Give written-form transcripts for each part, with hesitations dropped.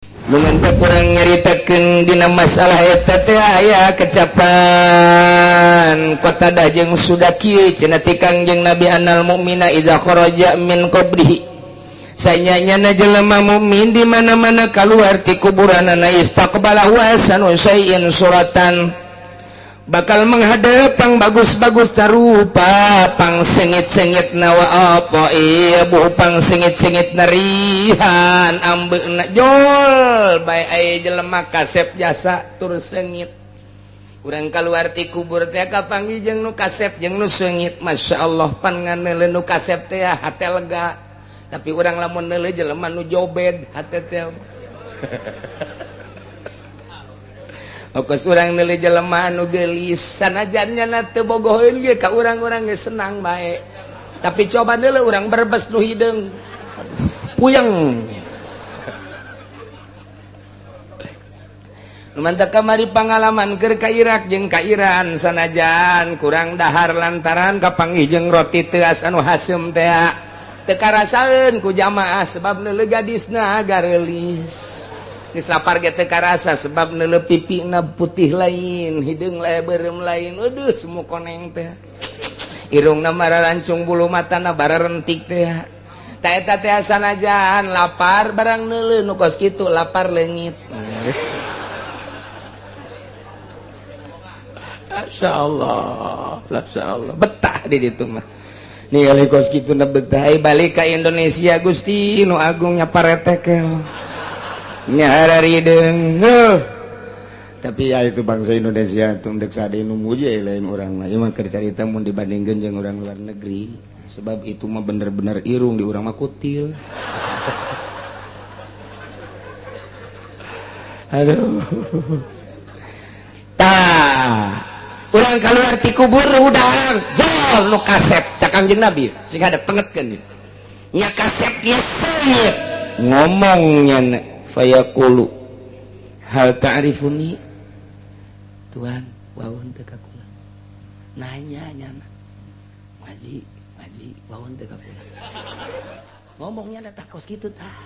Nu kurang nyaritakeun dina masalah eta teh aya kecapan Qatadah jeung sudah kieu cenah ti Kangjeng Nabi annal mu'mina idza kharaja min qabrihi sanyanya jelema mukmin di mana-mana keluar ti kuburanana istaqbalahu ahsanu syai'in suratan bakal menghadap pang bagus-bagus tarupa pang sengit-sengit nawa apa iya bu pang sengit-sengit narihan ambeuna jol bae aya jelema kasep jasa tur sengit urang kaluar ti kubur teh kapanggih jeung nu kasep jeung nu sengit. Masya Allah, pan nganeuleuh nu kasep teh hate lega, tapi urang lamun neuleuh jelema nu jobed hate teh. Okos urang neuleuh jelema anu geulis sanajan nya teu bogoheun ge ka urang-urang geus senang bae. Tapi coba neuleuh urang berbes nu hideung puyeng. Nu mantak kamari pangalaman keur ka Irak jeung ka Iran sanajan kurang dahar lantaran kapanggih jeung roti teuas anu haseum teh teu karasaeun ku jamaah sebab neuleuh gadisna gareulis. Geus lapar ge teu karasa sebab neuleuh pipina putih lain, hideung lain, beureum lain. Aduh, semua koneng teh. Irungna mararancung, bulu matana bararentik teh. Ta eta teh sanajan lapar barang neuleuh nu kos kitu lapar leungit. Masya Allah, Masya Allah, betah di ditu mah. Ningali kos kitu na betah. Balik ka Indonesia Gusti nu agungnya paretekel. Tapi ya itu bangsa Indonesia tuh dek sade nu muji lain urang mah. Ieu mah keur carita mun dibandingkeun jeung urang luar negeri, sebab itu mah bener-bener irung di urang mah kutil. Aduh. Tah, urang keluar ti kubur hudang, jol nu kasep cak Kangjeng Nabi sing hadap tengetkeun. Nya kasepnya seungit ngomongnya fayaqulu hal ta'rifuni Tuhan waun teu ka kula nanya nyana ngaji ngaji waun teu ka kula ngomongnya da kos kitu tah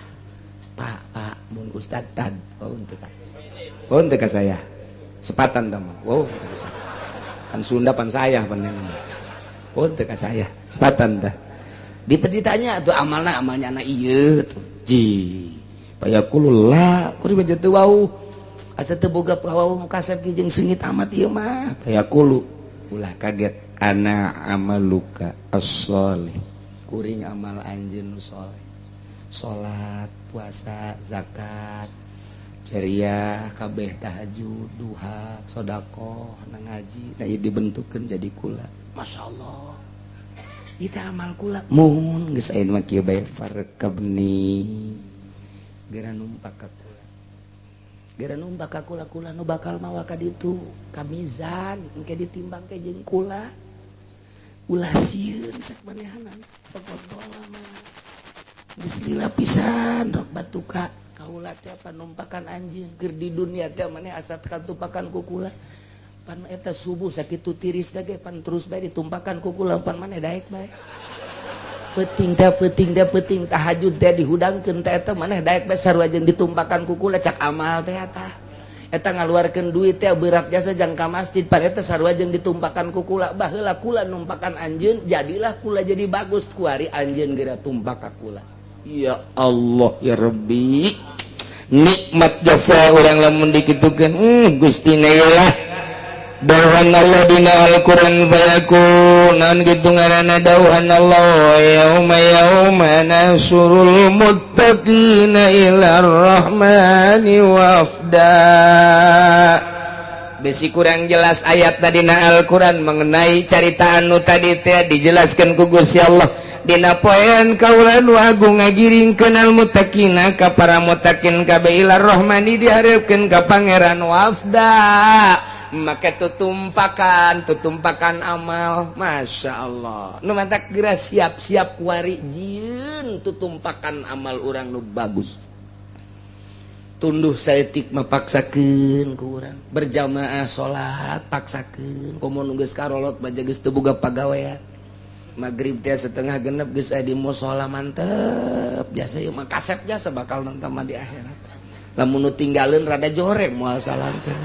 Pak Pak mun ustad tad waun teu ka waun teu ka saya sepatan tah mah waun teu ka saya pan Sunda pan saya pan waun teu ka saya sepatan tah ditanya tuh amalna amalnya anak ieu tuh ji payaqulu la kuring mah teu wau asa teu boga wau kasep jeung seungit amat ieu mah payaqulu ulah kaget ana amaluka as-sholih kuring amal anjeun nu soleh salat puasa zakat jariah kabeh tahajud duha sedekah na ngaji nah ieu dibentukkeun jadi kula masyaallah ieu teh amal kula mun geus aya mah kieu bae farkabni gera numpak ka kula gera numpak ka kula kula nu bakal mawa ka ditu ka mizan engke ditimbang ke jeung kula ulah sieun cek manehanan pokok mah geus lila pisan rok batuka kaula teh panumpakan anjeun keur di dunia teh maneh asa katumpakan ku kula pan eta subuh sakitu tiris ge pan terus bae ditumpakan ku kula pan maneh daek bae peuting teh peuting teh peuting tahajud teh dihudangkeun teh eta maneh daek bae sarua jeung ditumpakan ku kula cak amal teh eta eta ngaluarkeun duit teh berat jasa jang ka masjid pan eta sarua jeung ditumpakan ku kula baheula kula numpakan anjeun jadilah kula jadi bagus kuari anjeun geura tumpak ka kula. Ya Allah ya Rabbi nikmat jasa urang lamun dikitukeun Gusti lah dawuhan Allah dina Al-Qur'an fayakun naon kitu ngaranna dawuhan Allah yauma yauma nasurul muttaqina ila rahmani wafda. Besi kurang jelas ayat dina Al-Qur'an mengenai carita anu tadi teh dijelaskan ku Gusti Allah dina poean kaula nu agung ngagiringkeun al muttaqina ka para muttaqin kabeh ila rahmani dihareupeun ka Pangeran wafda. Maka tutumpakan amal Masya Allah nu mantak geura siap-siap kuari jieun tutumpakan amal urang nu bagus tunduh saeutik mah paksakeun ku urang berjamaah salat paksakeun komo nu geus karolot mah geus teu boga pagawean magrib teh setengah genep geus aya di musala mantep jasa ieu mah kasep jasa bakal nonton mah di akhirat. Lamun nu tinggalin rada jore, moal salam teh.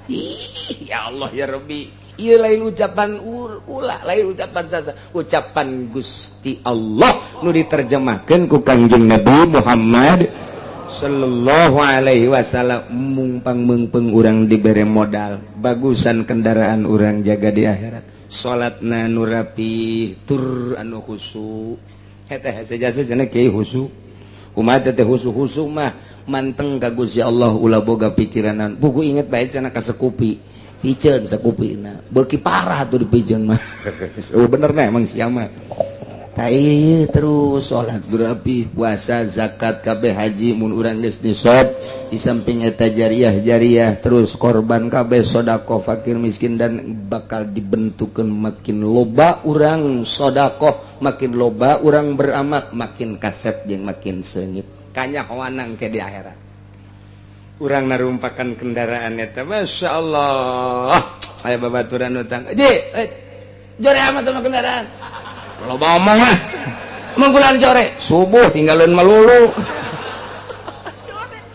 Ih, ya Allah ya Rabbi, ieu lain ucapan ulah, lain ucapan sasa, ucapan Gusti Allah nu diterjemahkeun ku Kangjeng Nabi Muhammad sallallahu alaihi wasallam. Mumpang meungpeung urang dibere modal bagusan kendaraan urang jaga di akhirat, salatna nu rapi tur anu khusyuk. Eta hese jasa cenah kiai khusyuk. Kumaha teh khusyuk? Khusyuk mah manteng ka Gusti Allah, ulah boga pikiranan. Buku inget bae cenah ka sekupi, piceun sekupina, beuki parah tuh dipiceun mah. Oh, bener nah emang sia mah. Tai terus salat rapi, puasa, zakat kabeh, haji mun urang geus nisab. Di samping eta jariah jariah, terus korban kabeh, sedekah fakir miskin, dan bakal dibentukkan makin loba urang sedekah, makin loba urang beramal, makin kasep jeung makin seungit kanyahoanang ke di akhirat urang narumpakan kendaraan eta. Masya Allah, aya babaturan utang, ji eh, jore amat sama kendaraan, loba omong lah. Emang bulan jore subuh tinggalin melulu,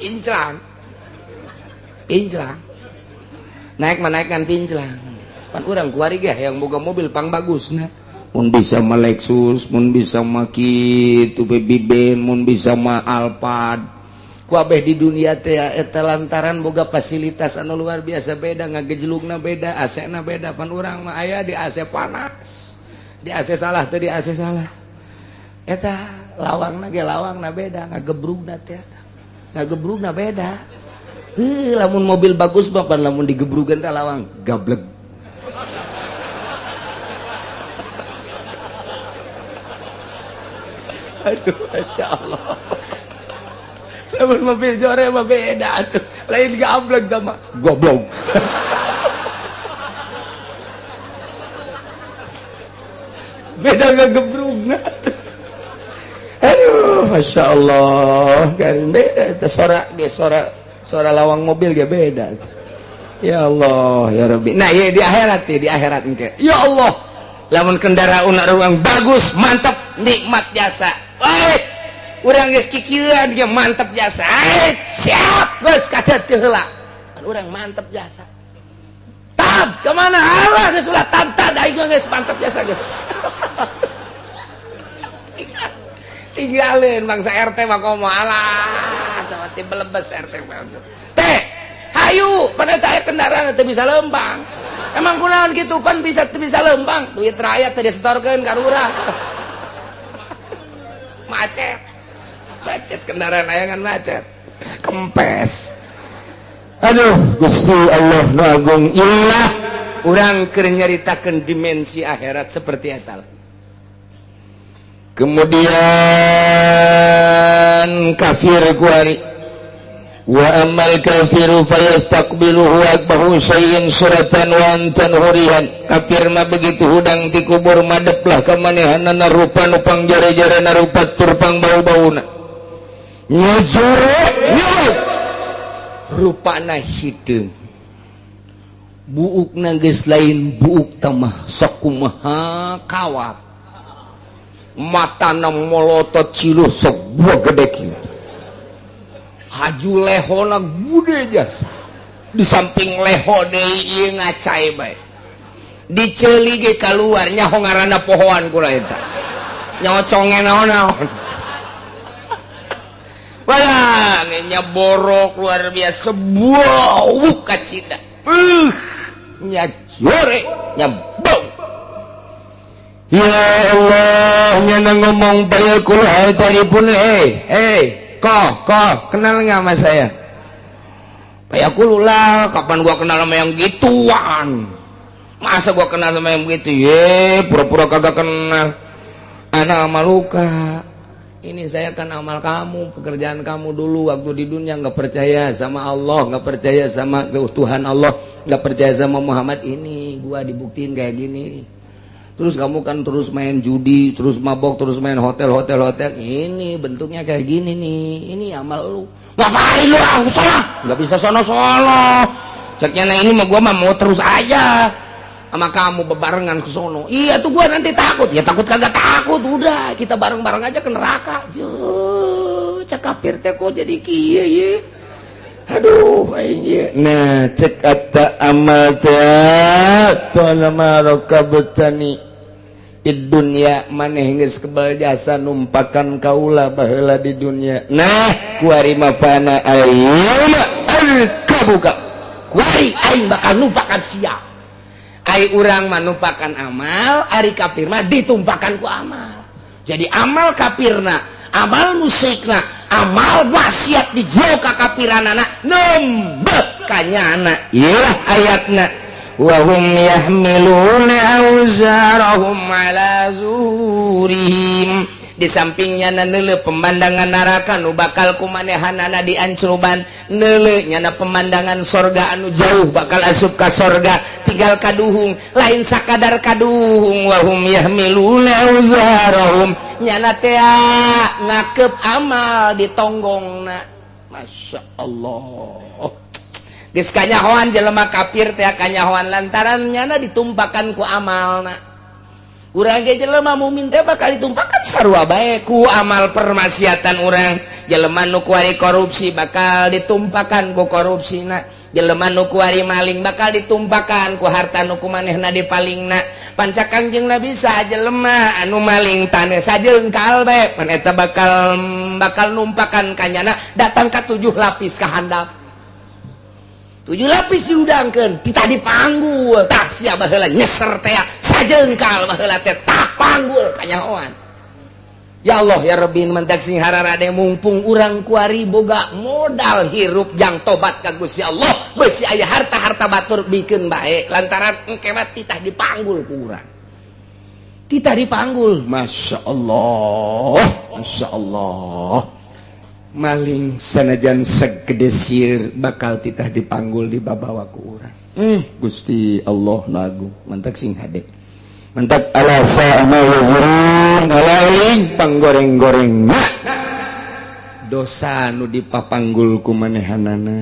inclang inclang naik mah naik kan pinclang. Pan urang kuari ge yang boga mobil pang bagus. Nah, mun bisa mah Lexus, mun bisa mah kitu Baby Ben, mun bisa mah Alphard. Ku abeh di dunia teh eta lantaran boga fasilitas anu luar biasa, beda ngagejlugna, beda AC na beda. Pan urang mah aya di AC panas, di AC salah teh, di AC salah. Eta lawangna ge lawangna beda, ngagebrugna teh, ngagebrugna beda. Heuh, lamun mobil bagus mah pan lamun digebrugan teh lawang gablek. Aduh, masya Allah, lamun mobil jore mah beda tuh, lain gablek sama goblok. Beda ngegebrugna. Aduh, masya Allah, kan beda sora ge, sora sora lawang mobil ge beda. Ya Allah ya Rabbi. Nah ya, di akhirat ya, di akhirat engke, ya Allah, lamun kendaraan urang bagus, mantap, nikmat jasa. Eh, urang geus kikieuan ge mantap jasa. Eh, siap geus katet heula, urang mantap jasa. Tab kemana? Allah, geus ulah tab tab, aing mah geus mantap jasa geus. Tinggalin bangsa RT mah komo, alah mati belebes RT mah teh. Hayu pada teh kendaraan teh bisa lempang. Emang kunaon kitu pan bisa bisa lempang? Duit rakyat teh disetorkeun ka urang. Macet macet kendaraan ayangan macet kempes. Aduh, Gusti Allah nu agung, ilah urang keur nyaritakeun dimensi akhirat seperti eta. Kemudian kafir kuari, wa amal kafiru fayastaqbiluhu akbahu syai'in suratan wa antan hurihan. Kafir mah begitu hudang ti kubur, madeplah ka manehanana rupa nu pang jare-jarena, rupa tur pang bau-bauna, nyejure rupana hideung, buukna geus lain buuk tamah, sakumaha kawat, matana molotot ciluh sok buah gede kieu, haju lehona bude jasa. Di samping leho deui ieu ngacai bae, diceuli ge kaluar, nyaho ngaranna pohoan kula eta nyoconge naon-naon. Wah, nya borok luar biasa, bau kacida, nya jore, nya bau. Ya Allah, nyana ngomong bayakul hal pun, eh eh kok kok kenal nggak sama saya? Bayakul lah, kapan gua kenal sama yang gituan? Masa gua kenal sama yang begitu? Ye, pura-pura kagak kenal. Anak maluka ini, saya kan amal kamu, pekerjaan kamu dulu waktu di dunia nggak percaya sama Allah, nggak percaya sama Tuhan Allah, nggak percaya sama Muhammad. Ini gua dibuktiin kayak gini. Terus kamu kan terus main judi, terus mabok, terus main hotel hotel hotel. Ini bentuknya kayak gini nih, ini amal lu. Ngapain lu? Ah, salah, nggak bisa sono sono ceknya. Nah, ini mah gua mah mau terus aja sama kamu bebarengan ke sono. Iya tuh, gua nanti takut. Ya takut kagak takut, udah kita bareng-bareng aja ke neraka. Cek kafir teh, kok jadi kieu ye? aing ieu. Nah, cek eta amal teh talama rakabtani di dunia, maneh geus kebal jasa numpakan kaula baheula di dunia. Nah, kuari mah fana ayeuna arkabuka, kuari aing bakal numpakan sia. Ai urang mah numpakan amal, ari kafir mah ditumpakan ku amal. Jadi amal kafirna, amal musyikna, amal maksiat di jero kakafiranana nembe kanyana. Iyalah ayatna, wa hum yahmiluna auzarahum ala zuhurihim. Di sampingnya neuleu pemandangan neraka nu bakal kumanehanana diancruban, neuleu nyana pemandangan sorga anu jauh, bakal asup ka sorga, tinggal kaduhung. Lain sakadar kaduhung, wa hum yahmiluna auzarahum, nyana teh ngakep amal di tonggongna. Masya Allah, geus kanyahoan jelema kafir teh kanyahoan lantaran nyana ditumpakan ku amalna. Urang ge jelema mukmin teh bakal ditumpakan sarua bae ku amal permaksiatan urang. Jelema nu kuari korupsi bakal ditumpakan ku korupsina, jelema nu kuari maling bakal ditumpakan ku harta nu kumanehna dipalingna. Panca Kangjeng Nabi, saha jelema anu maling taneuh sajengkal bae, pan eta bakal bakal numpakan kanyana datang ka tujuh lapis ka handap, tujuh lapis diudangkeun, titah dipanggul. Tah, sia baheula nyeser teh sajengkal baheula teh, tah panggul kanyahoan. Ya Allah ya Rabbi, mentak sing hararade, mumpung urang kuari boga modal hirup jang tobat ka Gusti Allah, beusi aya harta-harta batur, bikeun bae, lantaran engke mah titah dipanggul ku urang, titah dipanggul. Masya Allah, Masya Allah, maling sanajan segede sieun bakal titah dipanggul, dibabawa ku urang. Gusti Allah lagu mantak sing hade, mantak ala sa'a ma yazirun. Ala eling panggoreng-goreng dosa nu dipapanggul ku manehanana,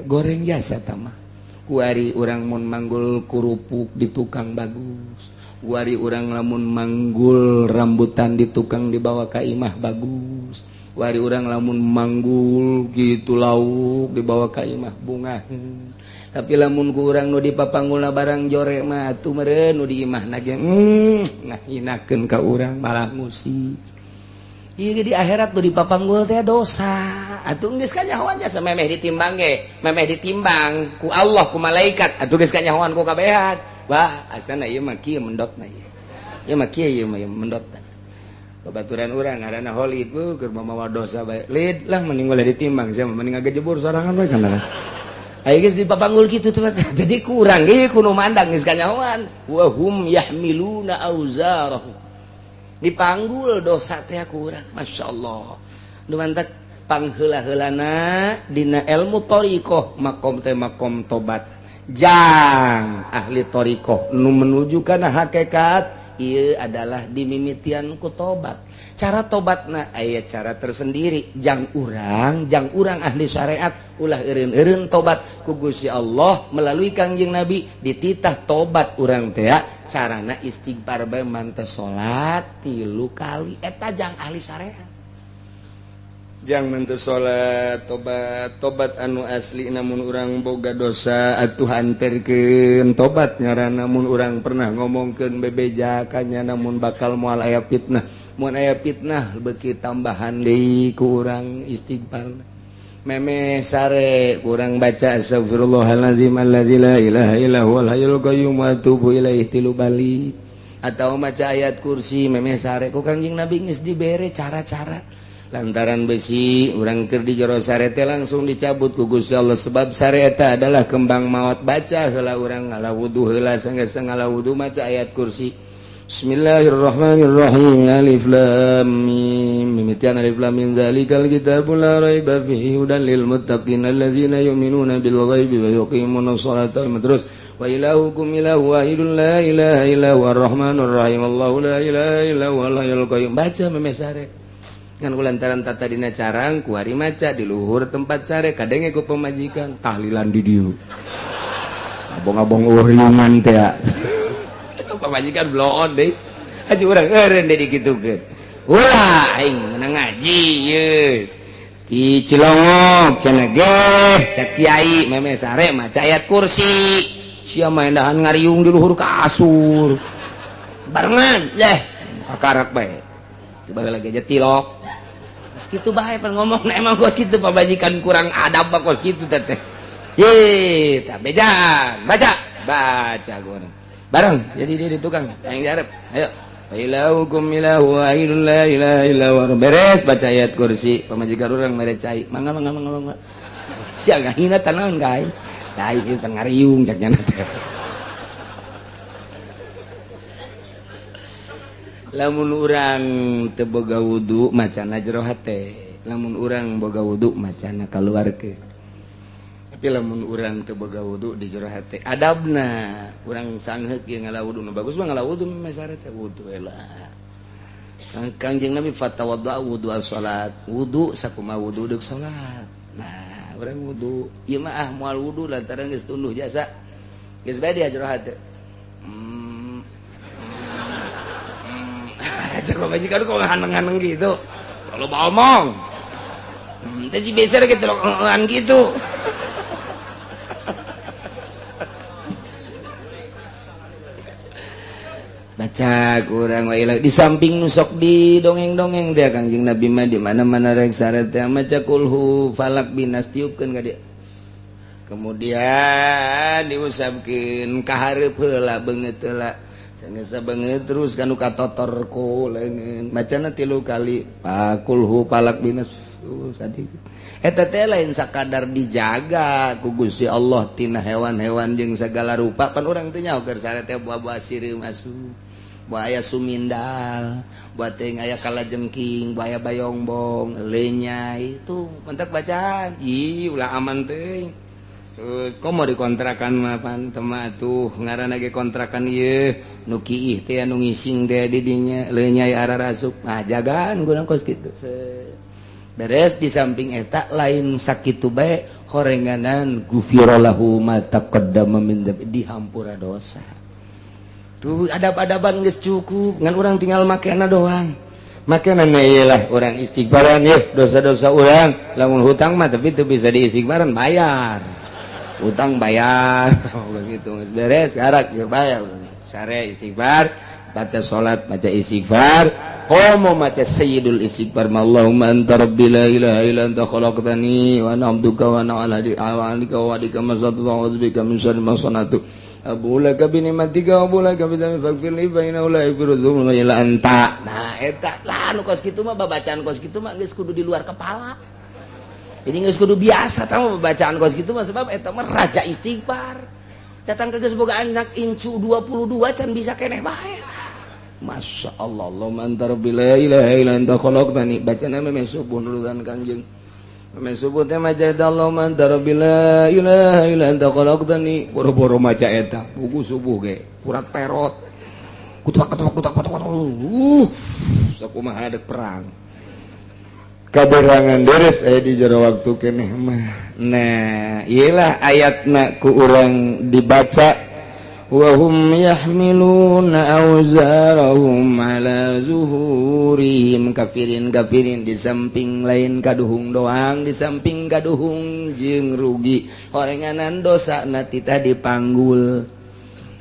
goreng jasa tamah. Kuari urang mun manggul kerupuk di tukang bagus, kuari urang lamun manggul rambutan di tukang dibawa ka imah bagus, kuari urang lamun manggul gitu lauk dibawa ka imah bunga. Tapi lamun ku urang nu dipapanggulna barang jore mah atuh meureun nu di imah ge ngahinakeun ka urang, malah ngusir. Ieu di akhirat nu dipapanggul teh dosa. Atuh geus kanyahoan jasa, memeh ditimbang ge, memeh ditimbang ku Allah, ku malaikat, atuh geus kanyahoan ku kabehan. Wah, asana ieu mah kieu mendotna ieu. Ieu mah kieu, ieu mah mendot. Babaturan urang ngaranna Holid, bu keur mawa dosa bae. Lid lah, mending ulah ditimbang sia, mending ngagejebur sorangan bae kan. Ayo geus dipapanggul kitu tuh. Jadi kurang ge kudu mandang geus kanyahoan. Wa hum yahmiluna auzarahum. Dipanggul dosa teh kurang. Masya Allah. Nu mantak pangheula-heulana dina ilmu thariqah, makom teh makom tobat. Jang ahli thariqah nu menuju kana hakikat ieu adalah dimimitian ku tobat. Cara tobatna aya cara tersendiri jang urang ahli syariat. Ulah eureun-eureun tobat. Ku Gusti Allah melalui Kangjeng Nabi dititah tobat urang teh carana istighfar bae, manteh salat tilu kali. Eta jang ahli syariat, jang manteh salat tobat, tobat anu asli. Namun urang boga dosa atuh hanterkeun tobat ngaranna. Namun urang pernah ngomongkeun bebeja kanya, namun bakal moal aya fitnah. Mun aya fitnah beuki tambahan deui ku urang istighfar. Meme sare kurang baca astagfirullahaladzim alladzi la ilaha illa huwal hayyul qayyum wa atubu ilaihi tilu bali atau maca ayat kursi meme sare. Ku Kangjeng Nabi geus dibere cara-cara, lantaran besi urang keur di jero sare teh langsung dicabut ku Gusti Allah, sebab sare eta adalah kembang maut. Baca heula, urang ngala wudu heula, sanggeus ngala wudu maca ayat kursi. Bismillahirrahmanirrahim. Alif lam mim, mimitian alif lam mim, dzalikal kitabul la raiba fihi hudan lil muttaqin alladzina yu'minuna bil ghaibi wa yuqimuna sholata. Terus wa ilahukum ilahu wahidun la ilaha illa huwar rahmanur rahim, Allahu la ilaha illa huwal hayyul qayyum. Baca meme sare ngan kulantaran tata dina carang kuari maca di luhur tempat sare, kadenge ku pemajikan tahlilan di dieu, abong-abong uriungan teh. Pamajikan bloon deh, haji urang eureun deui dikitukeun. Ulah, aing menang ngaji ye. Ki Cilongok cenah geh cek kiai meme sare maca ayat kursi. Sia mah endahan ngariung di luhur kasur. Barengan yeh kakarak bae. Coba lagi aja tilok. Kos kitu bae pan ngomong emang kos kitu pamajikan kurang adab mah kos kitu teh. Ye, tah bejaan, baca, baca gua. Bareng jadi dia di tukang yang diharap. Ayo. Ilahukum ilahu wahidun la ilaha illa huwa. Beres baca ayat kursi, pamajikan urang mere cai. Mangga mangga mangga mangga. Sia ngahina tanaon ka aing. Lain ieu teh ngariung cak nyana teh. Lamun urang teu boga wudu macana jero hate, lamun urang boga wudu macana kaluarkeun. Tapi lamun urang teu boga wudu di jero hate, adabna urang sangheuk ieu ngala wudu nu bagus mah ngala wudu mesare teh wudu lah. Kangjeng Nabi fatawadda wudu as-salat, wudu sakumaha wudu deuk salat. Nah, urang wudu ieu mah ah moal wudu lantaran geus tunduh jasa. Geus bae di jero hate. Cek majikan kok haneng-haneng gitu. Kalau omong. Teh biasa gitu loan gitu. Baca kurang wa di samping nusok di dongeng-dongeng dia Kangjeng Nabi mah di mana-mana rek sare teh maca kulhu falak binas tiupkeun ka dia. Kemudian diusapkeun ka hareup heula beungeut heula. Sanggeus beungeut terus kanu katotor ku leungeun. Macana 3 kali pakulhu falak binas tadi. Eta teh lain sakadar dijaga ku Gusti Allah tina hewan-hewan jeung segala rupa. Pan urang teh nyaho keur sare teh buah-buah sireum asup, buah aya sumindal, buah teh aya kalajengking, buah aya bayongbong, lenyai itu mentak bacaan. Ih, ulah aman teh. Terus komo dikontrakan mah pan teu mah atuh ngaranna ge kontrakan ieu nu kiih teh anu ngising teh di dinya lenyai ararasup. Nah, jagaan guna kos kitu. Beres di samping eta lain sakitu bae horenganan gufira lahu ma taqaddama min dzambi, dihampura dosa. Tuh adab-adaban geus cukup ngan urang tinggal makena doang. Makena ieu lah urang istighfaran ye dosa-dosa urang lamun hutang mah tapi teu bisa diistighfaran bayar. Utang bayar begitu geus beres karak ge bayar. Sare istighfar, baca salat baca istighfar, komo maca sayyidul istighfar, Allahumma anta rabbi la ilaha illa anta khalaqtani wa ana abduka wa ana ala ahdika wa wa'dika mastata'tu a'udzu bika min syarri ma sana'tu abu laka bi ni'matika wa abu laka bi dzambi faghfir li fa innahu la yaghfiru dzunuba illa anta. Nah eta lah anu kos kitu mah babacaan kos kitu mah geus kudu di luar kepala. Jadi geus kudu biasa tah babacaan kos kitu mah sebab eta mah raja istighfar. Datang ke geus boga anak incu 22 can bisa keneh bae. Masya Allah, Allahumma anta rabbi la ilaha illa anta khalaqtani. Bacana meme subuh nuluran Kangjeng. Meme subuh teh maca eta Allahumma anta rabbi la ilaha illa anta khalaqtani. Boro-boro maca eta, buku subuh ge purat perot. Kutak kutak kutak kutak. Sakumaha dek perang. Kaberangan deres aya di jero waktu keneh mah. Nah, iyalah ayatna ku urang dibaca. Wahum yahmiluna awzarahum ala zuhurihim. Kafirin-kafirin di samping lain kaduhung doang, di samping kaduhung jeung rugi horenganan dosa na tita dipanggul.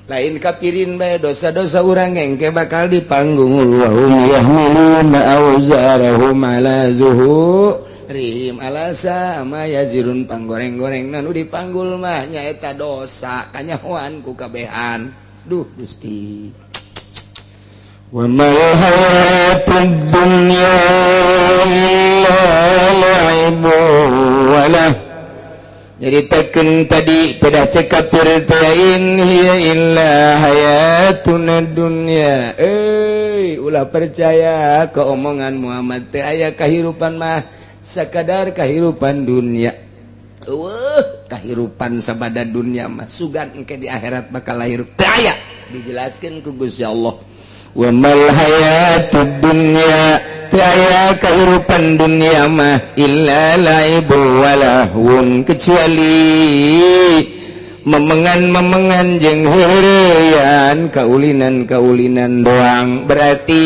Lain kafirin bae dosa-dosa urang engke bakal dipanggul. Wahum yahmiluna awzarahum ala zuhurihim alasa ma yazirun. Panggoreng-goreng nu dipanggul mah nyaeta dosa kanyahoan ku kabehan. Duh Gusti. Wa mal hayatud dunya illa la'ibun wa lah. Jadi teken tadi pada cekap in hiya illa hayatuna dunya. Ulah percaya ke omongan Muhammad teh aya kahirupan mah sakadar kahirupan dunia. Eueuh, kahirupan sabada dunia mah sugan engke di akhirat bakal lahir teu aya. Dijelaskeun ku Gusti Allah. Wa mal hayatud dunya, teu aya kahirupan dunia mah illa laibun wa lahwun, kecuali Memengan-memengan jeung heureuyan, kaulinan-kaulinan doang. Berarti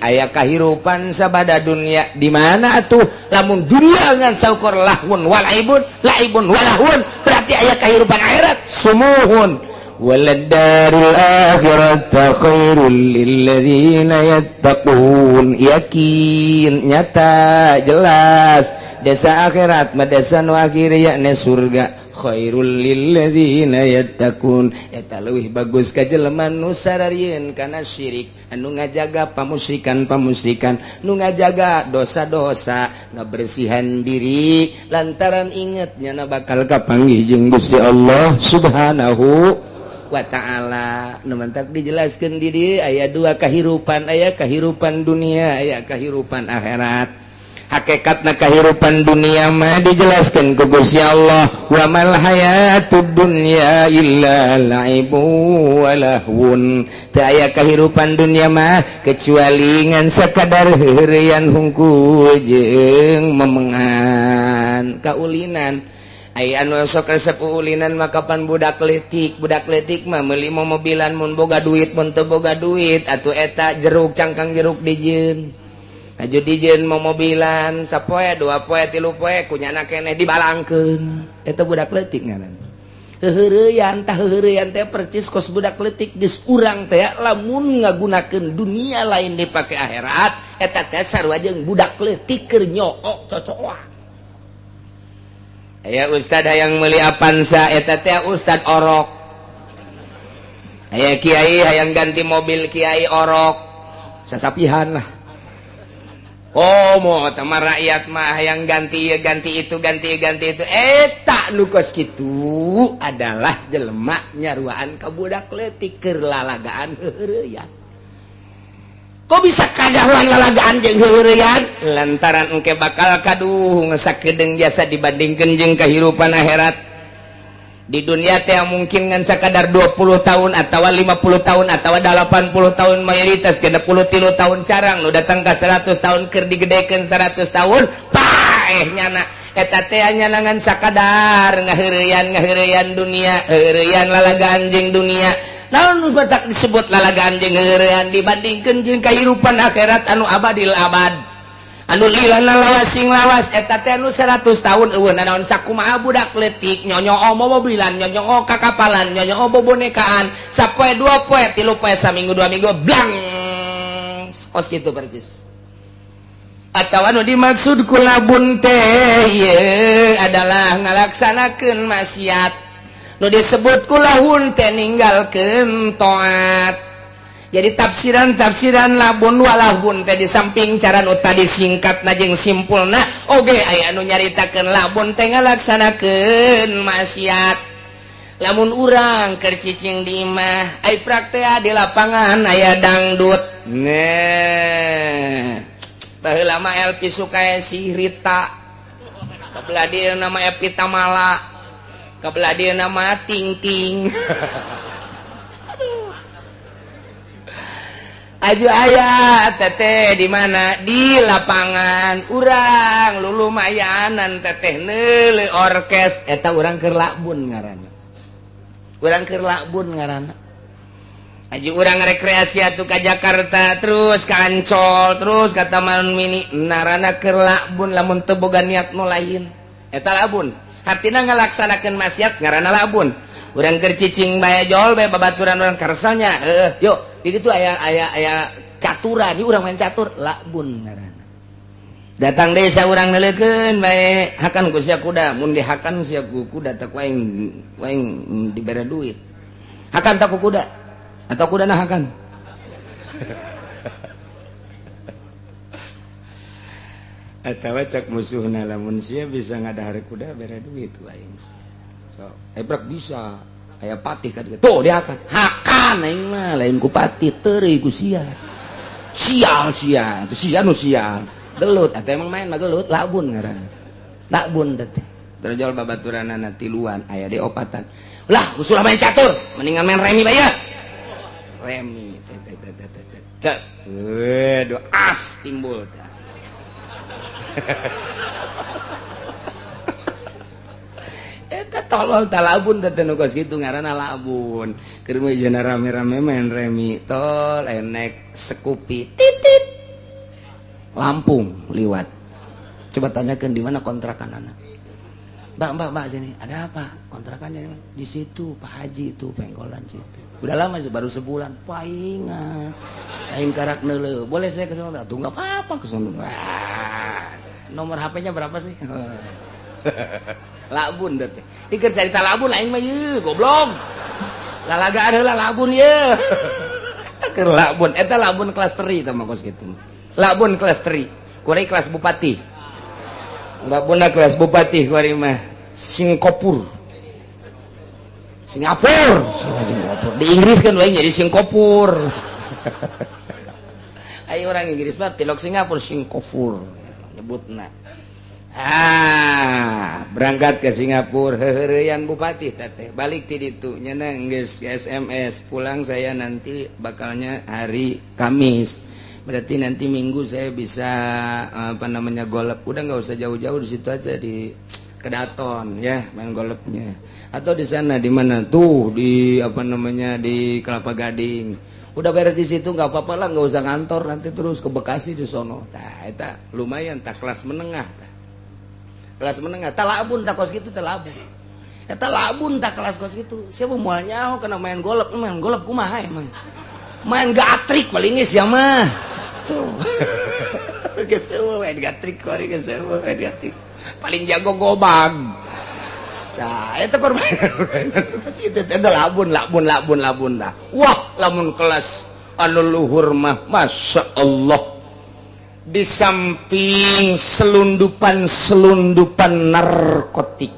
aya kahirupan sabada dunia di mana atuh? Lamun dunia ngan saukur lahwun walaibun, laibun walahun, berarti aya kahirupan akhirat sumuhun. Waladdarul akhirata khairul lilladzina yattaqun. Yakin, nyata, jelas desa akhirat mah desa nu akhir, yakni surga. Khairul lilladzina yattaqun, eta leuwih bagus ka jelema nu sararieun kana syirik, anu ngajaga pamusyrikan-pamusyrikan, nu ngajaga dosa-dosa, ngabersihan diri lantaran inget nyana bakal kapanggih jeung Gusti Allah Subhanahu wa ta'ala. Nu mantak dijelaskeun di dieu aya dua kahirupan, aya kahirupan dunia, aya kahirupan akhirat. Hakikatna kahirupan dunia mah dijelaskan ku Gusti Allah, wa mal hayatud dunya illa laibu wa lahwun. Teu aya kahirupan dunia mah kecuali ngan sakadar heureuyan hungkul jeung memengan, kaulinan. Aya anu sok resep ulinan mah kapan budak leutik. Budak leutik mah meuli mobilan mun boga duit, mun teu boga duit atuh eta jeruk, cangkang jeruk dijieun. Aju dijieun mau mobilan sapoe, 2 poe, 3 poe, kunyana keneh dibalangkeun. Eta budak leutik ngaran heuheureyan. Tah, heuheureyan teh percis kos budak leutik. Geus urang teh lamun ngagunakeun dunia lain dipake akhirat, eta teh sarua jeung budak leutik keur nyook cocoan. Aya ustad hayang meuli Avanza, eta teh ustad orok. Aya kiai hayang ganti mobil, kiai orok sasapihan lah. Oh, mau teman rakyat mah yang ganti ya ganti itu, ganti ganti itu. Eta nu kos kitu adalah jelema nyaruaan ka budak leutik keur lalagaan heureuyang. Kok bisa kajahuan lalagaan jeung heureuyang? Lantaran engke bakal kaduh sakedeung jasa dibandingkeun jeung kehidupan akhirat. Di dunia teh mungkin ngan sakadar 20 tahun atau 50 tahun atau 80 tahun, mayoritas 63 tahun, carang nu datang ke 100 tahun. Keur digedekeun 100 tahun, paeh nyana. Eta teh nyana ngan sakadar ngaheureyan, ngaheureyan dunia, heureyan lalagaan jeung dunia. Naon nu batak disebut lalagaan jeung heureyan? Dibandingkeun jeung kahirupan akhirat anu abadil abad, anu lilana lawas sing lawas. Eta teh anu 100 tahun eueuh nanaon. Sakumaha budak leutik nyonyoo mobilan, nyonyoo kakapalan, nyonyoo bobonekaan, sapoe, 2 poe, 3 poe, saminggu, 2 minggu, blang, kos kitu percis. Atau anu dimaksud ku labun teh ieu adalah ngalaksanakeun maksiat, nu disebut ku lahun teh ninggalkeun taat. Jadi tafsiran-tafsiran labun walahun teh di samping cara nu tadi singkatna jeung simpulna, oge aya anu nyaritakeun labun teh ngalaksanakeun maksiat. Lamun urang keur cicing di imah, ai praktea di lapangan aya dangdut. Nah, baheula mah Elvi Sukaesih, Rita, kabelah dieu nama Epi Tamala, kabelah dieu nama Ting Ting. Aduh. Aju aya teteh di mana? Di lapangan. Urang lulumayanan teteh neule orkes, eta urang keur labun ngaranna, urang keur labun ngaranna. Aju urang rekreasi atuh ka Jakarta, terus ka Ancol, terus ka Taman Mini, narana keur labun lamun teu boga niat nu lain. Eta labun, artina ngalaksanakeun maksiat ngaranna labun. Urang keur cicing bae, jol bae babaturan urang karsalnya, heuh, yuk di ditu aya aya aya caturan, di urang main catur, labun ngaranna. Datang desa urang neuleukeun bae, hakan ku sia kuda, mun dihakan sia ku kuda teh ku aing, ku aing dibere duit. Hakan tak ku kuda atau kuda nah hakan? Atawa cak musuhna, lamun sia bisa ngadahar kuda, bere duit ku aing. So, ebrak bisa aya patih ka dieu. Tuh dihakan. Hakan aing mah lain ku patih, teureuy ku sia. Sial sia, itu sia nu sial. Gelut atau emang main mah gelut, labun ngaranna. Labun teh. Terjual babaturanana tiluan, aya di opatan. Lah, usul main catur, mendingan main remi bae. Remi teh teh teh teh teh. Teh. Waduh, as timbul teh. Eta Tolol talabun teh nu kos kitu ngaranna labun. Keur mah rame-rame main remi tol enek Scoopy titit. Lampung liwat. Coba tanyakan di mana kontrakan anak. Mbak, mbak, mbak sini. Ada apa? Kontrakannya di situ, Pak Haji itu pengkolan situ. Udah lama sih, baru sebulan. Paingan. Aing karak neuleuh. Boleh saya ke sana? Tuh enggak apa-apa ke sana. Nomor HP-nya berapa sih? Labun teh. Iker carita labun aing mah yeuh, goblok. Lalagaan heula labun ye. Eta keur labun, eta labun kelas teri tah mah kos kitu. Labun kelas teri. Kuari kelas bupati. Labunna kelas bupati kuari mah Singapura. Singapura, Singapura. Di Inggris kan wae jadi Singapura. Ayo orang Inggris mah tilok Singapura, Singapura nyebutna. Ah, berangkat ke Singapura heureuyan bupati teteh. Balik ti ditu nya geus SMS, pulang saya nanti bakalnya hari Kamis. Berarti nanti Minggu saya bisa apa namanya golf. Udah nggak usah jauh-jauh, di situ aja di Kedaton ya main golfnya. Atau di sana di mana tuh di apa namanya di Kelapa Gading. Udah beres di situ nggak apa-apa lah, nggak usah ngantor nanti terus ke Bekasi di sono. Tah eta lumayan tak kelas menengah tah. Kelas menengah tak labun tak kos gitu tak labun. Eta labun tak kelas kos gitu. Siapa moal nyaho kena main golf kumaha emang. Main gatrik paling geus ya mah. Tuh. Geus main gatrik kuari geus main gatrik. Paling jago gobang. Nah, eta permainan kos kitu teh labun labun labun labun dah. Wah, lamun kelas anu luhur mah Masya Allah. Di samping selundupan-selundupan narkotik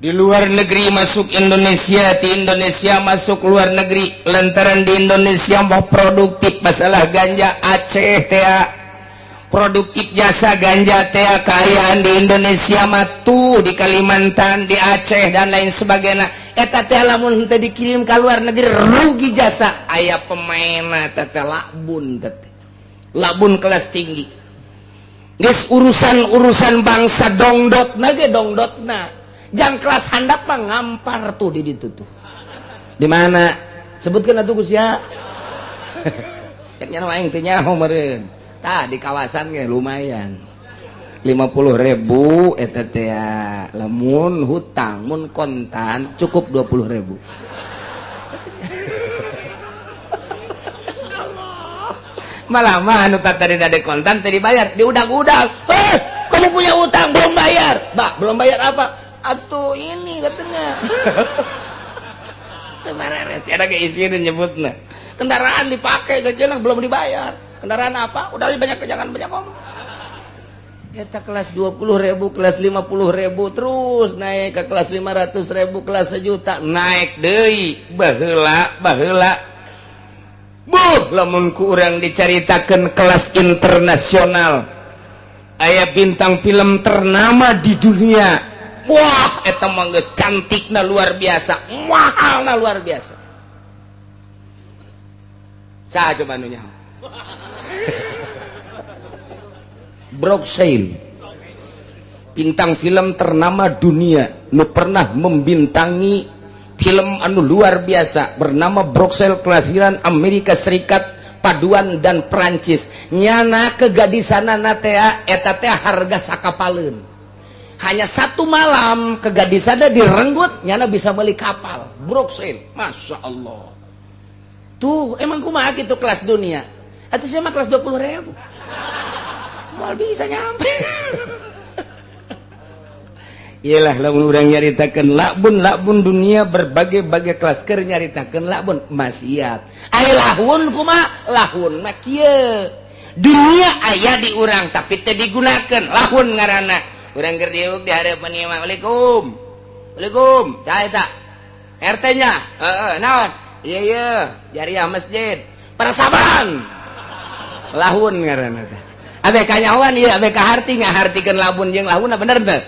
di luar negeri masuk Indonesia, di Indonesia masuk luar negeri, lantaran di Indonesia mau produktif masalah ganja Aceh teh produktif jasa ganja teh kaayaan di Indonesia matu di Kalimantan, di Aceh dan lain sebagainya. Eta teh lamun teh dikirim ke luar negeri rugi jasa. Aya pemain teh labun teh labun kelas tinggi. Geus urusan-urusan bangsa dongdotna ge dongdotna. Jang kelas handap mah ngampar tuh di ditu tuh. Di mana? Sebutkeun atuh Gus ya. Cek nya aing teu nyaho meureun. Tah di kawasan ge lumayan. 50.000 eta teh lamun hutang mun kontan cukup 20.000. Malah mah anu tadi dade kontan teh dibayar diudag-udag. Eh, kamu punya utang belum bayar. Mbak, belum bayar apa? Atuh ini katanya. Teu bareres ada ge isieun nyebutna. Kendaraan dipakai saja lah belum dibayar. Kendaraan apa? Udah banyak jangan banyak ngomong. Eta kelas 20.000, kelas 50.000 terus naik ke kelas 500.000, kelas 1 juta naik deui. Baheula, baheula. Buh, lamun ku urang dicaritakeun kelas internasional. Aya bintang film ternama di dunia. Wah, eta mah geus cantikna luar biasa, mahalna luar biasa. Saha coba nu nyaho? Brooke, bintang film ternama dunia, nu pernah membintangi film anu luar biasa bernama Brooke, kelahiran Amerika Serikat, paduan dan Perancis. Nyana kegadisanana teh eta teh harga sakapaleun. Hanya satu malam kegadisanna direnggut, nyana bisa beli kapal. Brooke, Masya Allah. Tuh, emang kumaha gitu kelas dunia? Atau saya mah kelas 20.000. Moal bisa nyampe. Iyalah lamun urang nyaritakeun labun-labun dunia berbagai-bagai kelas keur nyaritakeun labun maksiat. Ai lahun kumaha? Lahun mah kieu. Dunia aya di urang tapi teu digunakeun. Lahun ngaranna. Urang keur diuk di hareupeun ieu mah, Waalaikum. Waalaikum. Saha eta? RT-nya. Heeh, naon? Iya iya, jariah masjid. Parasaban. Lahun ngaranna teh. Abe kanyawan ieu abe kaharti ngahartikeun labun jeung lahunna bener teu?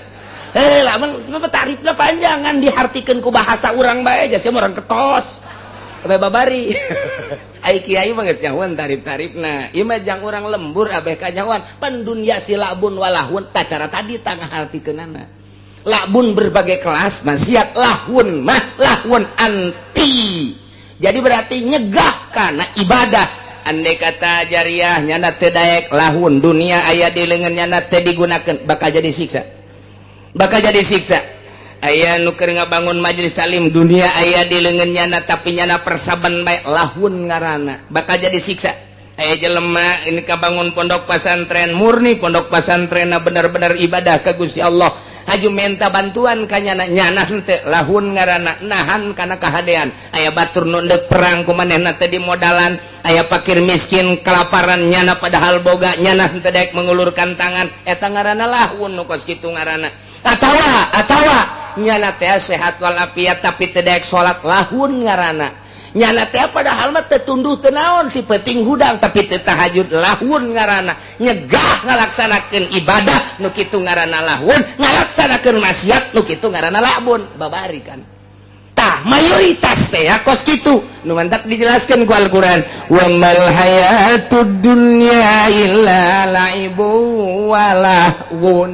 Eh, lamun tarifna panjangan dihartikeun ku bahasa urang bae aja sia urang ketos. Abe babari. Ai kiai mah geus nyahoan tarif-tarifna. Ieu mah jang urang lembur abe kanyawan pan dunya si labun walahun tah cara tadi tah ngahartikeunana. La'bun berbagai kelas maksiat, lahwun mah lahwun anti. Jadi berarti nyegah karena ibadah. Andai kata jariah nyana teu daek, lahwun dunia aya di leungeun nyana teu digunakeun, bakal jadi siksa. Bakal jadi siksa. Aya nu keur ngabangun majelis taklim, dunia aya di leungeun nyana tapi nyana persaban bae, lahwun ngaranna, bakal jadi siksa. Aya jelema ini kabangun pondok pesantren, murni pondok pesantren bener-bener ibadah ka Gusti Allah, haju minta bantuan ka nyana, nyana henteu, lahwun ngaranna, nahan kana kahadean. Aya batur nu deuk perang, ku manehna teh dimodalan. Aya fakir miskin kelaparan, nyana padahal boga, nyana henteu daek mengulurkan tangan, eta ngaranna lahwun, nu kos kitu ngaranna. Atawa nyana teh sehat walafiat tapi teu daek salat, lahwun ngaranna. Nyana teh padahal mah teu tunduh teu naon, ti peuting hudang tapi teu tahajud, lahwun ngaranna. Nyegah ngalaksanakeun ibadah nu kitu ngaranna lahwun, ngalaksanakeun maksiat nu kitu ngaranna la'bun. Babari kan tah mayoritas teh ya kos kitu nu mantak dijelaskeun ku Al-Qur'an, wa mal hayatud dunya illa la'ibu wa lahwun.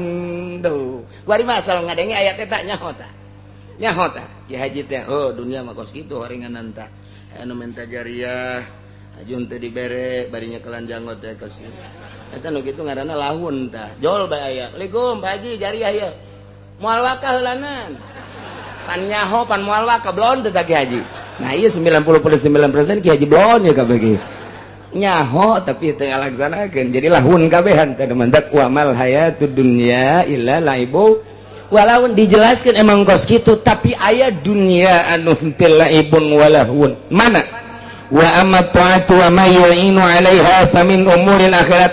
Tuh kuari mah asal ngadenge ayat eta nyaho tah, nyaho tah Ki Haji teh, oh dunia mah kos kitu horenganan tah. Anu minta jariah ajun teu dibere, bari nyekelan janggot teh kos kitu, eta nu kitu ngaranna lahwun tah. Jol bae aya, "Assalamualaikum Pak Haji, jariah ieu." Moal wakah heulanan pan nyaho pan moal wakah, blon teh Ki Haji. Nah ieu 99% Ki Haji blon ya kabeh ge nyaho tapi teu ngalaksanakeun, jadi lahwun kabehan teh. Mantak wa mal hayatud dunya illa laibu walaun dijelaskan emang kos kitu, tapi aya dunia anu henteu laibun walahun. Mana? Wa amma ta'atu wa ma yu'inu 'alaiha fa min umuril akhirat.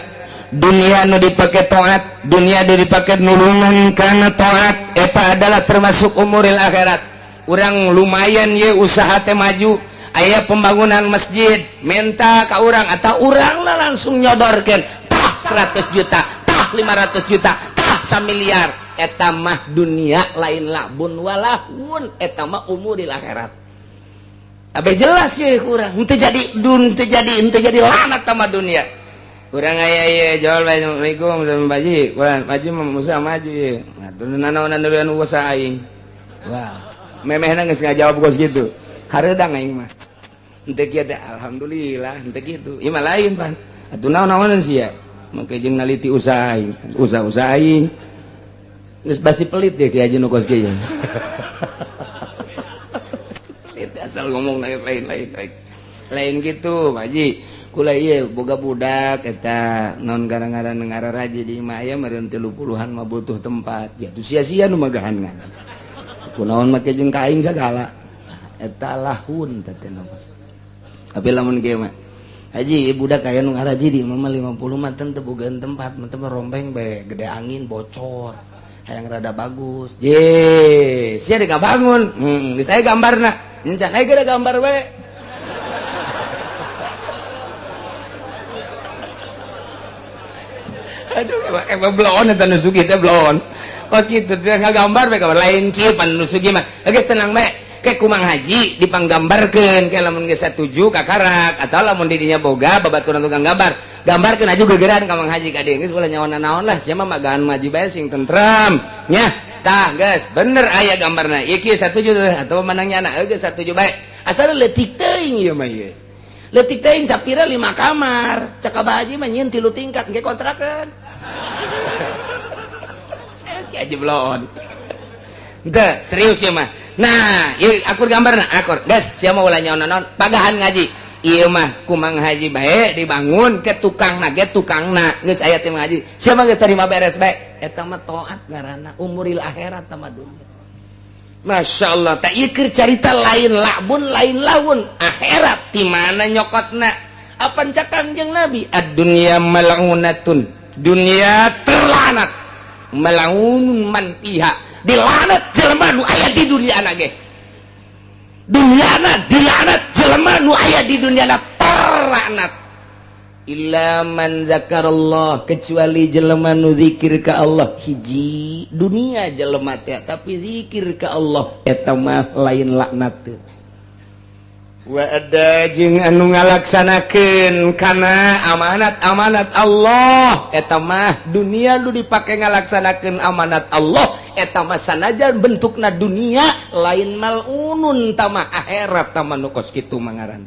Dunia nu dipake taat, dunia nu dipake nulungan kana taat, eta adalah termasuk umuril akhirat. Urang lumayan ye usaha teh maju, aya pembangunan masjid minta ka urang atau urang lah langsung nyodorkeun tah 100 juta, tah 500 juta, tah 1 miliar, eta mah dunia lain la'bun walahwun, eta mah umuril akhirat. Abe jelas ya kurang henteu jadi dun, henteu jadi, henteu jadi lanat sama dunia. Urang aya ieu jual bae, "Assalamualaikum Pak Haji, wah Pak Haji mah usaha maju ye." Atuh nanaonan duluan usaha aing. Wah, memehna geus ngajawab kos kitu. Hareudang aing mah. Henteu kieu teh alhamdulillah, henteu kitu. Ieu mah lain pan. Atuh naon-naonan sia? Make jeung naliti usaha aing, usaha-usaha aing. Geus pasti pelit deh Ki Haji nu kos kieu. Pelit asal ngomong lain lain lain lain. Lain gitu, Pak Haji. Kula ieu boga budak eta non gara-gara ngararaji di imah aya meureun 30-an mah butuh tempat. Ya sia-sia nu magahan ngaji. Kunaon make jeung ka aing sagala. Eta lahwun teh teh. Tapi lamun kieu mah Haji, budak aya nu ngaraji di imah mah 50 mah teu bogaan tempat, mah teh rompeng bae, gede angin bocor. Hayang rada bagus. Je, sia deuk bangun. Geus aya gambarna. Encan aya gede gambar we. Aduh, emang bloon eta nu sugih teh bloon. Kos kitu teh ngagambar we gambar lain kieu pan nu sugih mah. Geus tenang bae. Ke kumang haji dipanggambarkeun ke lamun geus satuju kakarak atau lamun di dinya boga babaturan tukang gambar. Gambarkeun aju gegeran ka Mang Haji ka dieu geus ulah nyawa naon lah, sia mah magahan maju bae sing tentrem. Nya, tah geus bener aya gambarna. Ieu kieu satuju atau menang nyana geus satuju bae. Asal leutik teuing ieu mah ieu. Leutik teuing sapira 5 kamar. Cek Abah Haji mah nyieun 3 tingkat engke kontrakeun. Saya aja belon. Ente serius ya mah. Nah, ieu akur gambarna, akur. Geus sia mah ulah nyaon naon, pagahan ngaji. Ieu mah kumang haji bae dibangun ke tukangna ge tukangna geus aya teh ngaji. Sia mah geus tarima beres bae. Eta mah taat ngaranna, umuril akhirat sama dunia. Masya Allah, tak ieu keur carita lain la'bun lain lahwun, akhirat di mana nyokotna? Apa cak Kangjeng Nabi? Ad-dunya mal'unatun. Dunia terlanat. Mal'unun man fiha. Dilanat jelema nu aya di dunia na ge. Dunyana dilanat, jelema nu aya di dunia na terlanat. Illa man zakarallah, kecuali jelema nu zikir ka Allah. Hiji dunia jelema teh tapi zikir ka Allah, eta mah lain laknat teu. Wa ada jeung anu ngalaksanakeun kana amanat-amanat Allah, eta mah dunia nu dipake ngalaksanakeun amanat Allah, eta mah sanajan bentukna dunia lain malunun tama akhirat tama nu kos kitu mangaran.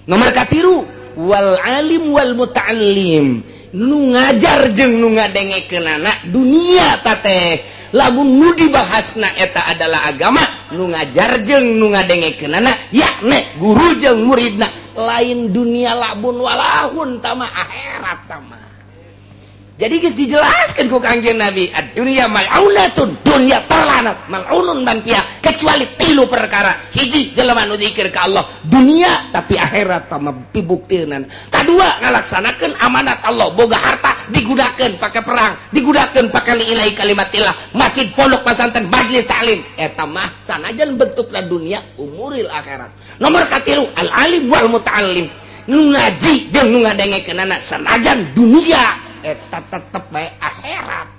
Nomor katiru wal alim wal muta'allim, nu ngajar jeung nu ngadengekeunana dunia tateh lamun nu dibahasna eta adalah agama, nu ngajar jeung nu ngadengekeunana yakni guru jeung muridna, lain dunia labun walahun tama akhirat tama. Jadi geus dijelaskan ku Kangjeng Nabi, ad-dunya mal'unatun, dunya terlanat, mal'unun bantia kecuali tilu perkara. Hiji, jelema nu zikir ka Allah dunia tapi akhirat tama pibuktieunan. Kadua, ngalaksanakeun amanat Allah, boga harta digunakeun pake perang, digunakeun pake liilai kalimatillah, masjid, pondok pesantren, majelis taklim, eta mah sanajan bentukna dunia umuril akhirat. Nomor katilu al alim wal muta'allim, nu ngaji jeung nu ngadengekeunana sanajan dunia eta tetep bae akhirat.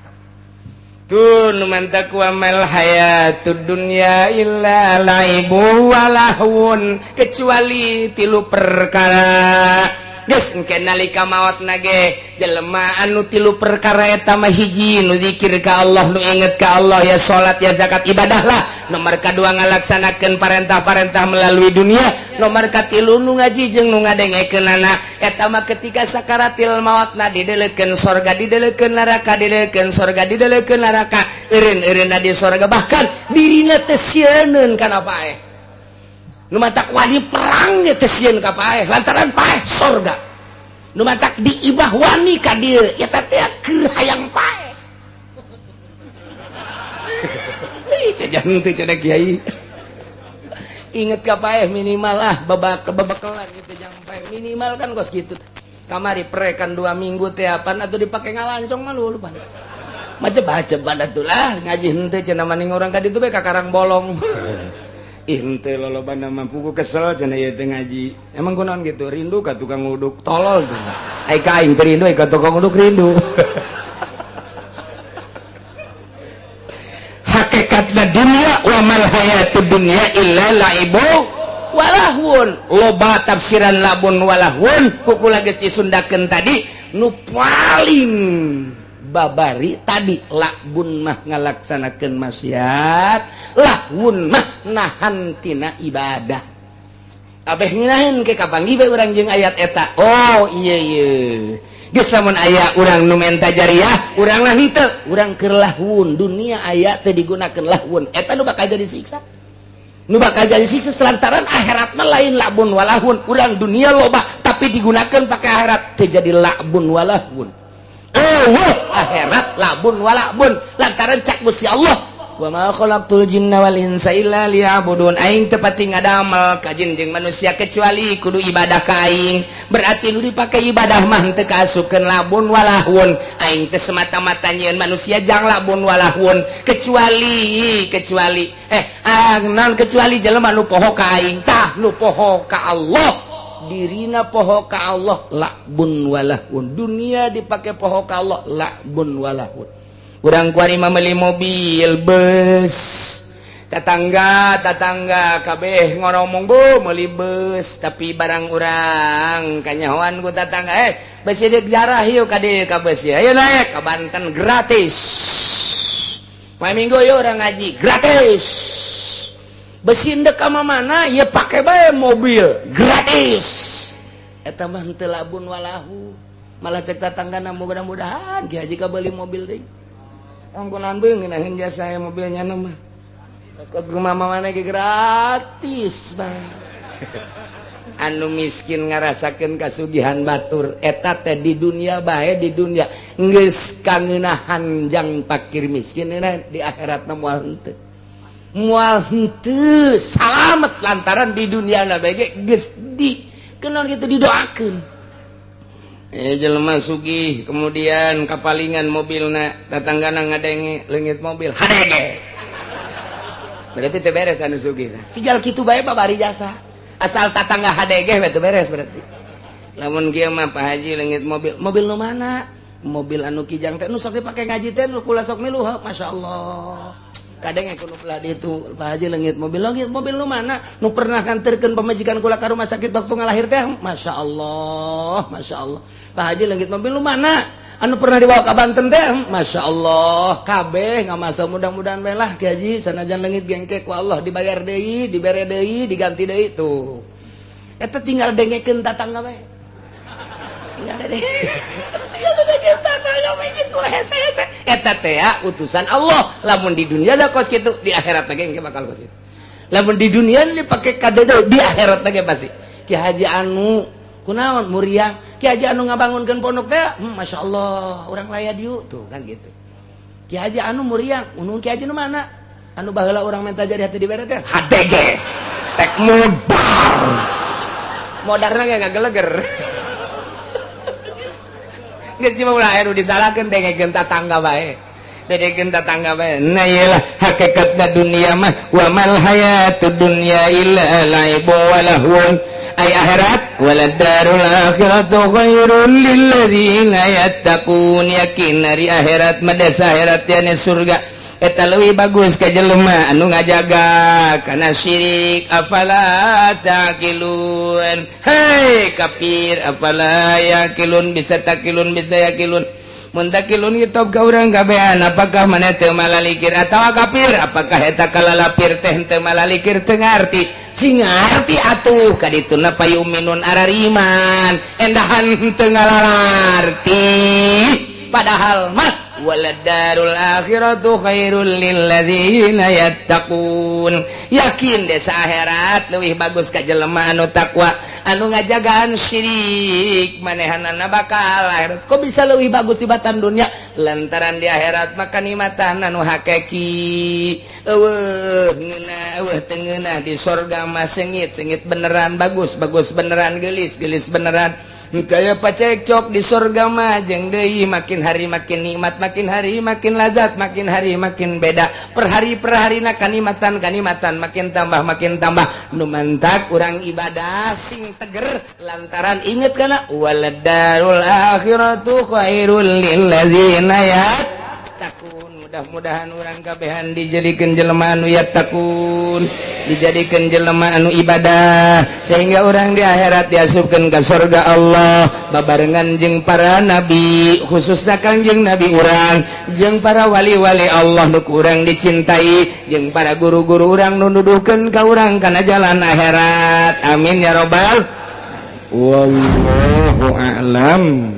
Tuh nu mantak wa mal hayatud dunya illa laibu wa lahwun, kecuali tilu perkara. Geus engke nalika maotna ge jelema anu tilu perkara eta mah, hiji nu zikir ka Allah, nu inget ka Allah, ya salat ya zakat ibadah lah. Nomor kadua ngalaksanakeun parentah-parentah melalui dunia. Nomor katilu nu ngaji jeung nu ngadengekeunana, eta mah ketika sakaratil maotna dideleukeun sorga dideleukeun neraka, dideleukeun sorga dideleukeun neraka, eureun-eureunna di sorga, bahkan dirina teh sieun kana paeh. Nu matak wani perang ge teh sieun ka paeh lantaran paeh sorga. Nu matak di ibah wani ka dieu eta teh keur hayang paeh. Ih cajan teh cenah kiai. Inget ka paeh minimal ah babak kebebekelan gitu jang paeh minimal kan kos kitu. Kamari prekan 2 minggu teh apaan atuh dipake ngalancong mah lu lupa. Macem-macem atuh lah ngaji henteu cenah maning urang ka ditu bae ka Karang Bolong. Ih henteu lolobana mah pugu kesel cenah ieu teh ngaji. Emang kunaon gitu rindu ka tukang uduk tolol tuh. Ai ka aing teu rindu, ai ka tukang uduk rindu. Hakikatna dunia wa mal hayatud dunya illa laibu walahun. Loba tafsiran labun walahun kukula geus disundakeun tadi nu paling babari tadi labun mah ngalaksanakeun maksiat, lahun mah nahan tina ibadah. Abeh ngeunaheun ke kapanggih bae urang jeung ayat eta. Oh iya iya. Geus lamun aya urang nu menta jariah, urang lah henteu, urang keur lahun dunia aya teu digunakeun lahun. Eta nu bakal jadi siksa. Nu bakal jadi siksa lantaran akhirat mah lain labun walahun. Urang dunia loba tapi digunakeun pake akhirat teu jadi labun walahun. Eueuh akhirat labun walabun lantaran cak Gusti Allah wa ma khalaqtul jinna wal insa illa liya'budun, aing teu pati ngadamel ka jin jeung manusia kecuali kudu ibadah ka aing. Berarti nu dipake ibadah mah teu kaasupkeun labun walahun. Aing teu semata-mata nyieun manusia jang labun walahun kecuali kecuali naon kecuali jelema nu poho ka aing. Tah nu poho ka Allah dirina poho ka Allah labun walahun, dunia dipake poho ka Allah labun walahun. Urang kuari mah meuli mobil bus, tetangga tetangga kabeh ngoromong bu meuli bus, tapi barang urang kanyahoan ku tetangga, besi deuk jarah yuk ka dieu ka bus ya, ayo naik ka Banten gratis, poe Minggu yuk urang ngaji gratis, besi ndek ka mana ya pake bae mobil gratis. Eta mah henteu labun walahu, malah cek tetanggana mudah-mudahan Ki Haji ka beli mobil deui. Angkunan beung ngeunaheun jasa mobilnya mah. Ke rumah mana ge gratis bang. Anu miskin ngarasakeun kasugihan batur eta teh di dunia bae, di dunia geus kangeunahan jang pakir miskin di akhiratna moal henteu. Moal henteu salamet lantaran di dunia na bae ge geus di kenaon kitu didoakeun. Jelema sugih kemudian kapalingan mobilna, tatanggana ngadenge leungit mobil hadege, berarti teu beres anu sugih. Tinggal kitu bae babari jasa, asal tatangga hadege we teu beres berarti. Lamun kieu mah Pak Haji leungit mobil, mobil nu mana? Mobil anu Kijang teh nu sok dipake ngaji teh nu kula sok milu, masyaallah. Kadang yang kudu belah itu, Pak Haji leungit mobil, leungit mobil nu mana? Nu pernah nganterkeun pamajikan kula ka rumah sakit waktu ngalahir teh. Masya Allah, Masya Allah. Pak Haji, leungit mobil nu mana? Anu pernah dibawa ke Banten teh. Masya Allah, kabeh nggak masa. Mudah-mudahan belah, Ki Haji, sanajan leungit gengke ku Allah dibayar deui, dibere deui, diganti deui tuh. Eta tinggal dengekeun tatangga bae, tinggal denge, tinggal dengekeun tatangga bae gitu, hese-hese. Eta teh ya utusan Allah. Lamun di dunia da kos kitu, di akhirat lagi engke bakal kos kitu. Lamun di dunia dipake kadedo, di akhirat lagi pasti. Ki Haji anu kunaon muriang, Ki Haji anu ngabangunkeun pondok teh, Masya Allah, urang laya dieu tuh kan gitu. Ki Haji anu muriang, unung Ki Haji nu mana anu baheula urang minta jadi hati dibere teh, HDG tek modar modarna ge ngageleger. Geus mah ulah anu disalahkeun, dengekeun tatangga bae, dengekeun tatangga bae. Nah, iyalah hakikatna dunia mah wa mal hayatud dunya illa laibu wa lahwun. Ay akhirat, waladarul akhiratu khairul lilladzina yattaqun. Yakin ari akhirat mah, desa akhirat yani surga, eta leuwih bagus ka jelema anu ngajaga kana syirik. Afala taqilun? Hei kafir, afala yaqilun? Bisa taqilun, bisa yaqilun. Mun taqilun itu ka urang kabehan. Apakah mana teu malalikir atawa kafir? Apakah eta kalalapir teh teu malalikir, teu ngarti? Sing ngarti atuh kadituna payuminun, arariman. Endahan teu ngalalarti, padahal mah waladarul akhiratu khairul lilladzina yattaqun. Yakin desa akhirat leuwih bagus ka jelema anu takwa, anu ngajagaan syirik. Manehanana bakal akhirat kok bisa leuwih bagus tibatan dunia? Lantaran di akhirat maka nikmatan anu hakiki, eueuh ngeunah, eueuh teu ngeunah. Di sorga mah sengit sengit beneran, bagus bagus beneran, gelis gelis beneran, kaya pacekcok di sorga mah. Jeung deui makin hari makin nikmat, makin hari makin lazat, makin hari makin beda, per hari per harina kanikmatan kanikmatan makin tambah, makin tambah. Nu mantak urang ibadah sing teger lantaran inget kana waladarul akhiratu khairul lilladzina yattaqun. Mudah-mudahan urang kabehan dijadikan jelema anu yattaqun, dijadikan jelema anu ibadah, sehingga orang di akhirat diasupkan ke surga Allah babarengan jeung para nabi, khususnya Kangjeng Nabi urang, jeung para wali-wali Allah nu kurang dicintai, jeung para guru-guru urang nu nuduhkeun ka urang kana jalan akhirat. Amin ya robbal. Wallahu a'lam.